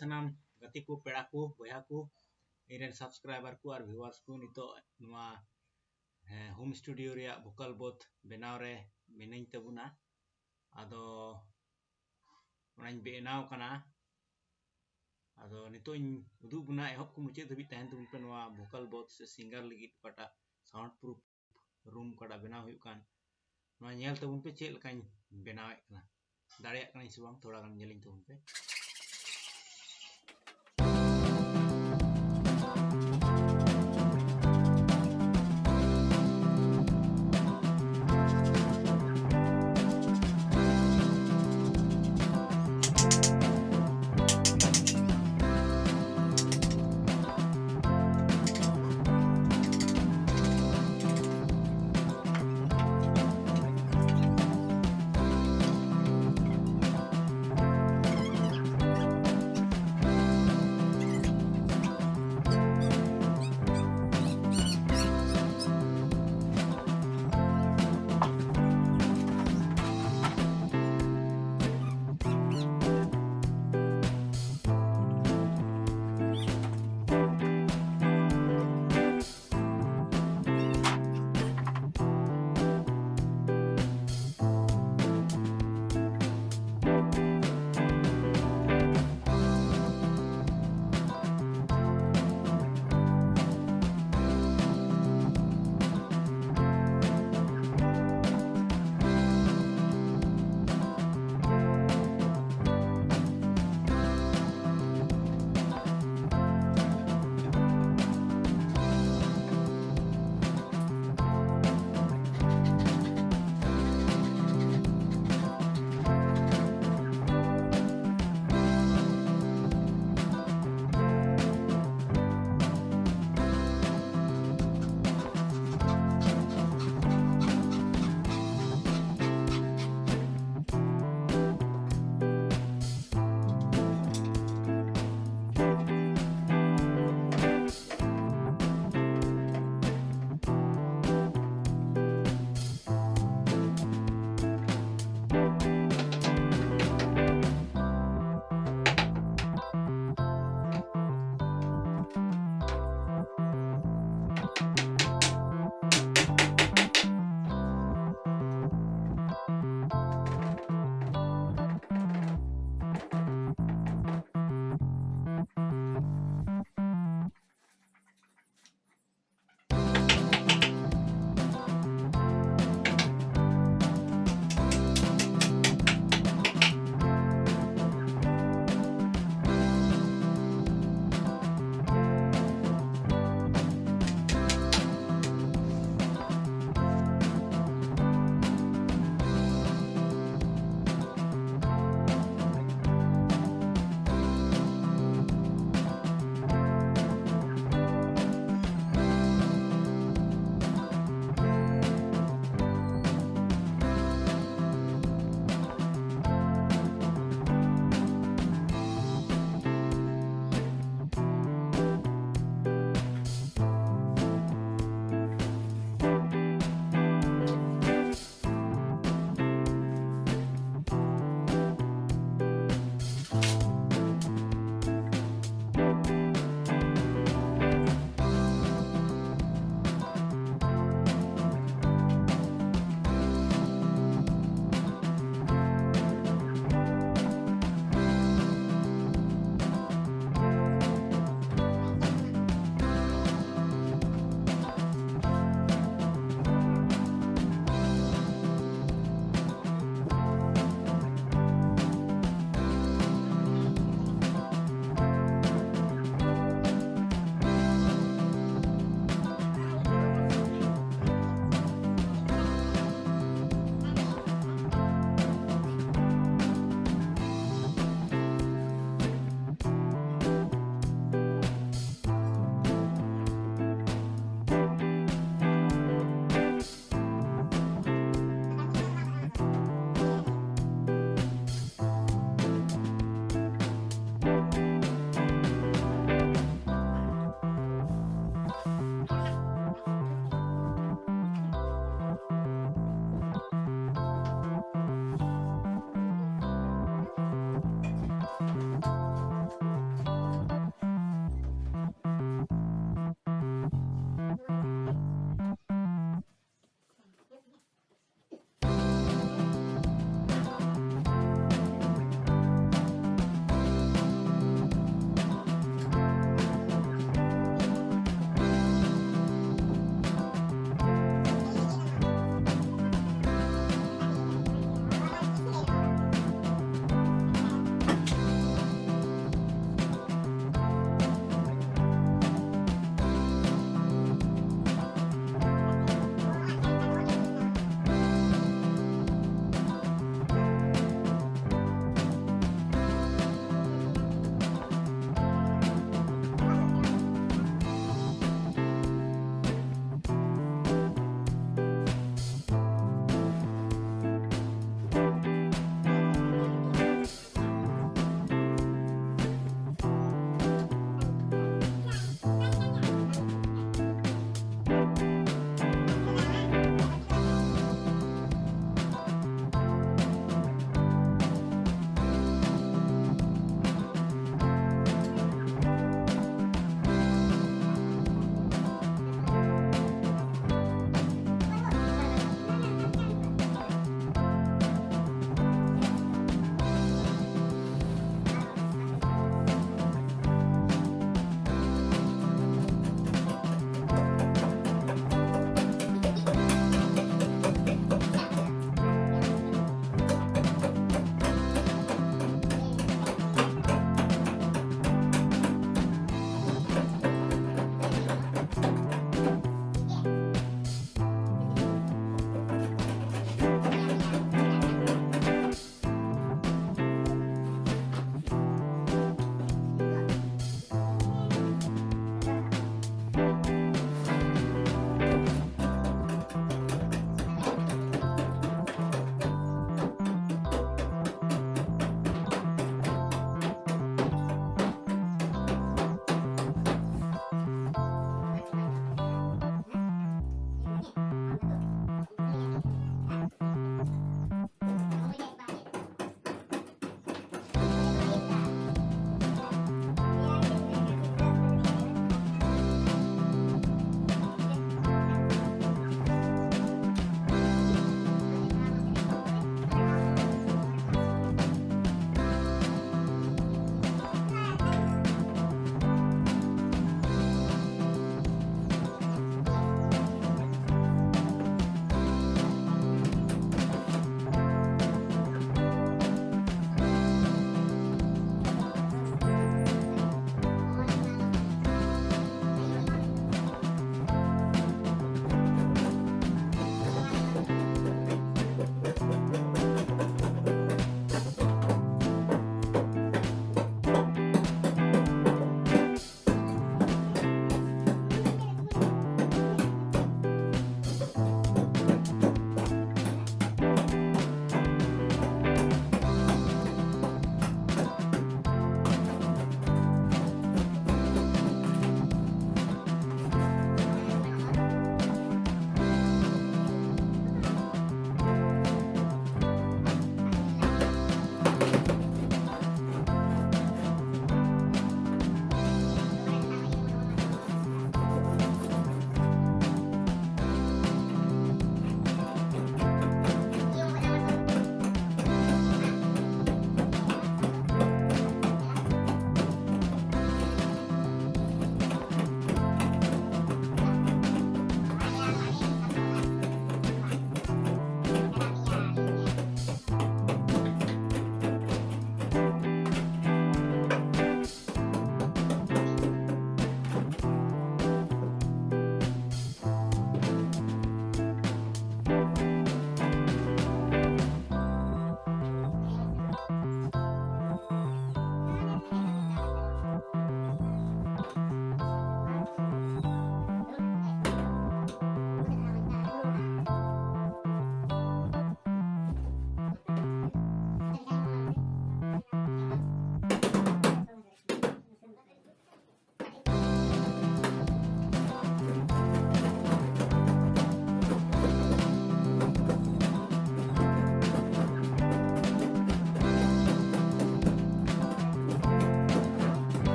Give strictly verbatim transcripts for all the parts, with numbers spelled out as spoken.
ᱥᱟᱱᱟᱢ ᱜᱟᱛᱮ ᱠᱚ, ᱯᱮᱲᱟ ᱠᱚ, ᱵᱚᱭᱦᱟ ᱠᱚ, ᱤᱧ ᱨᱮᱱ subscriber ᱠᱚ ᱟᱨ viewers ᱠᱚ, ᱱᱤᱛᱚᱜ ᱱᱚᱣᱟ, ᱦᱮᱸ, home studio ᱨᱮᱭᱟᱜ vocal booth ᱵᱮᱱᱟᱣ ᱨᱮ ᱢᱤᱱᱟᱹᱧ ᱛᱟᱵᱚᱱᱟ᱾ ᱟᱫᱚ ᱚᱱᱟᱧ ᱵᱮᱱᱟᱣ ᱠᱟᱱᱟ᱾ ᱟᱫᱚ ᱱᱤᱛᱚᱜ ᱤᱧ ᱩᱫᱩᱜ ᱵᱚᱱᱟ, ᱮᱦᱚᱵ ᱠᱷᱚᱱ ᱢᱩᱪᱟᱹᱫ ᱫᱷᱟᱹᱵᱤᱡ ᱛᱟᱦᱮᱱ ᱛᱟᱵᱚᱱ ᱯᱮ ᱱᱚᱣᱟ vocal booth ᱥᱮ singer ᱞᱟᱹᱜᱤᱫ ᱚᱠᱟᱴᱟᱜ sound proof room ᱚᱠᱟᱴᱟᱜ ᱵᱮᱱᱟᱣ ᱦᱩᱭᱩᱜ ᱠᱟᱱ, ᱱᱚᱣᱟ ᱧᱮᱞ ᱛᱟᱵᱚᱱ ᱯᱮ ᱪᱮᱫ ᱞᱮᱠᱟᱧ ᱵᱮᱱᱟᱣᱮᱫ ᱠᱟᱱᱟ, ᱫᱟᱲᱮᱭᱟᱜ ᱠᱟᱱᱟᱧ ᱥᱮ ᱵᱟᱝ, ᱛᱷᱚᱲᱟ ᱜᱟᱱ ᱧᱮᱞᱤᱧ ᱛᱟᱵᱚᱱ ᱯᱮ᱾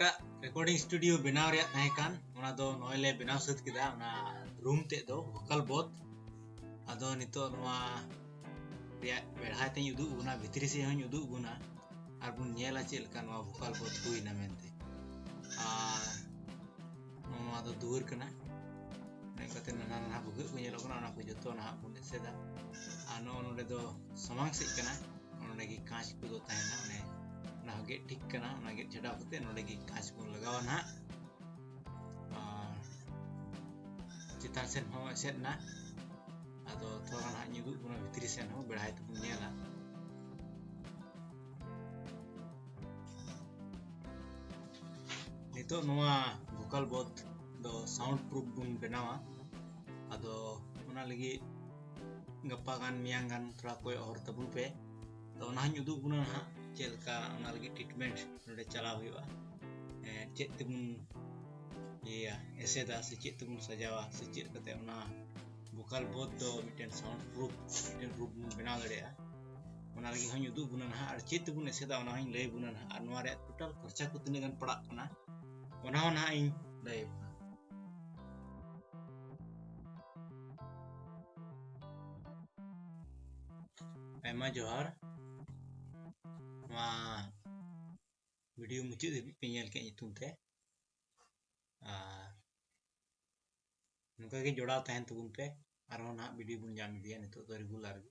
ᱮᱴᱟᱜ recording studio ᱵᱮᱱᱟᱣ ᱨᱮᱭᱟᱜ ᱛᱟᱦᱮᱸ ᱠᱟᱱ, ᱚᱱᱟ ᱫᱚ ᱱᱚᱜᱼᱚᱭ ᱞᱮ ᱵᱮᱱᱟᱣ ᱥᱟᱹᱛ ᱠᱮᱫᱟ, ᱚᱱᱟ room ᱛᱮᱫ ᱫᱚ vocal booth᱾ ᱟᱫᱚ ᱱᱤᱛᱚᱜ ᱱᱚᱣᱟ ᱨᱮᱭᱟᱜ ᱵᱮᱲᱦᱟᱭ ᱛᱮᱧ ᱩᱫᱩᱜ ᱟᱵᱚᱱᱟ, ᱵᱷᱤᱛᱨᱤ ᱥᱮᱫ ᱦᱚᱸᱧ ᱩᱫᱩᱜ ᱟᱵᱚᱱᱟ, ᱟᱨ ᱵᱚᱱ ᱧᱮᱞᱟ ᱪᱮᱫ ᱞᱮᱠᱟ ᱱᱚᱣᱟ vocal booth ᱦᱩᱭᱱᱟ ᱢᱮᱱᱛᱮ᱾ ᱟᱨ ᱱᱚᱣᱟ ᱫᱚ ᱫᱩᱣᱟᱹᱨ ᱠᱟᱱᱟ, ᱱᱚᱝᱠᱟ ᱠᱟᱛᱮ ᱱᱟᱱᱟ ᱱᱟᱱᱟ ᱵᱷᱩᱜᱟᱹᱜ ᱠᱚ ᱧᱮᱞᱚᱜ ᱠᱟᱱᱟ, ᱚᱱᱟ ᱠᱚ ᱡᱚᱛᱚ ᱱᱟᱦᱟᱜ ᱵᱚᱱ ᱮᱥᱮᱫᱟ᱾ ᱟᱨ ᱱᱚᱜᱼᱚ ᱱᱚᱰᱮ ᱫᱚ ᱥᱟᱢᱟᱝ ᱥᱮᱫ ᱠᱟᱱᱟ, ᱱᱚᱰᱮ ᱜᱮ ᱠᱟᱸᱪ ᱠᱚᱫᱚ ᱛᱟᱦᱮᱱᱟ, ᱚᱱᱮ ᱚᱱᱟ ᱦᱚᱸ ᱜᱮᱫ ᱴᱷᱤᱠ ᱠᱟᱱᱟ, ᱚᱱᱟ ᱜᱮᱫ ᱪᱷᱟᱰᱟᱣ ᱠᱟᱛᱮ ᱱᱚᱰᱮ ᱜᱮ ᱠᱟᱸᱪ ᱵᱚᱱ ᱞᱟᱜᱟᱣᱟ ᱱᱟᱦᱟᱜ᱾ ᱟᱨ ᱪᱮᱛᱟᱱ ᱥᱮᱫ ᱦᱚᱸ ᱮᱥᱮᱫ ᱮᱱᱟ, ᱟᱫᱚ ᱛᱷᱚᱲᱟ ᱱᱟᱦᱟᱜ ᱧᱩᱫᱩᱜ ᱵᱚᱱᱟ, ᱵᱷᱤᱛᱨᱤ ᱥᱮᱫ ᱦᱚᱸ ᱵᱮᱲᱦᱟᱭ ᱛᱮᱵᱚᱱ ᱧᱮᱞᱟ᱾ ᱱᱤᱛᱚᱜ ᱱᱚᱣᱟ vocal booth ᱫᱚ sound proof ᱵᱚᱱ ᱵᱮᱱᱟᱣᱟ᱾ ᱟᱫᱚ ᱚᱱᱟ ᱞᱟᱹᱜᱤᱫ ᱜᱟᱯᱟ ᱜᱟᱱ ᱢᱮᱭᱟᱝ ᱜᱟᱱ ᱛᱷᱚᱲᱟ ᱠᱚᱭᱚᱜ ᱦᱚᱨ ᱛᱟᱵᱚᱱ ᱯᱮ᱾ ᱛᱚ ᱚᱱᱟ ᱦᱚᱸᱧ ᱩᱫᱩᱜ ᱵᱚᱱᱟ ᱱᱟᱦᱟᱜ, ᱪᱮᱫ ᱞᱮᱠᱟ ᱚᱱᱟ ᱞᱟᱹᱜᱤᱫ treatment ᱱᱚᱰᱮ ᱪᱟᱞᱟᱣ ᱦᱩᱭᱩᱜᱼᱟ, ᱮᱸ, ᱪᱮᱫ ᱛᱮᱵᱚᱱ ᱤᱭᱟᱹᱭᱟ, ᱮᱥᱮᱫᱟ ᱥᱮ ᱪᱮᱫ ᱛᱮᱵᱚᱱ ᱥᱟᱡᱟᱣᱟ ᱥᱮ ᱪᱮᱫ ᱠᱟᱛᱮ ᱚᱱᱟ vocal booth ᱫᱚ ᱢᱤᱫᱴᱮᱱ sound proof ᱢᱤᱫᱴᱮᱱ room ᱵᱚᱱ ᱵᱮᱱᱟᱣ ᱫᱟᱲᱮᱭᱟᱜᱼᱟ᱾ ᱚᱱᱟ ᱞᱟᱹᱜᱤᱫ ᱦᱚᱸᱧ ᱩᱫᱩᱜ ᱵᱚᱱᱟ ᱱᱟᱦᱟᱜ, ᱟᱨ ᱪᱮᱫ ᱛᱮᱵᱚᱱ ᱮᱥᱮᱫᱟ ᱚᱱᱟ ᱦᱚᱸᱧ ᱞᱟᱹᱭ ᱵᱚᱱᱟ ᱱᱟᱦᱟᱜ, ᱟᱨ ᱱᱚᱣᱟ ᱨᱮᱭᱟᱜ total ᱠᱷᱚᱨᱪᱟ ᱠᱚ ᱛᱤᱱᱟᱹᱜ ᱜᱟᱱ ᱯᱟᱲᱟᱜ ᱠᱟᱱᱟ ᱚᱱᱟ ᱦᱚᱸ ᱱᱟᱦᱟᱜ ᱤᱧ ᱞᱟᱹᱭ ᱵᱚᱱᱟ᱾ ᱟᱭᱢᱟ ᱡᱚᱦᱟᱨ᱾ ᱱᱚᱣᱟ video ᱢᱩᱪᱟᱹᱫ ᱫᱷᱟᱹᱵᱤᱡ ᱯᱮ ᱧᱮᱞ ᱠᱮᱫ ᱧᱩᱛᱩᱢ ᱛᱮ, ᱟᱨ ᱱᱚᱝᱠᱟ ᱜᱮ ᱡᱚᱲᱟᱣ ᱛᱟᱦᱮᱱ ᱛᱟᱵᱚᱱ ᱯᱮ᱾ ᱟᱨᱦᱚᱸ ᱱᱟᱦᱟᱜ video ᱵᱚᱱ ᱧᱟᱢ ᱤᱫᱤᱭᱟ, ᱱᱤᱛᱚᱜ ᱫᱚ regular ᱜᱮ᱾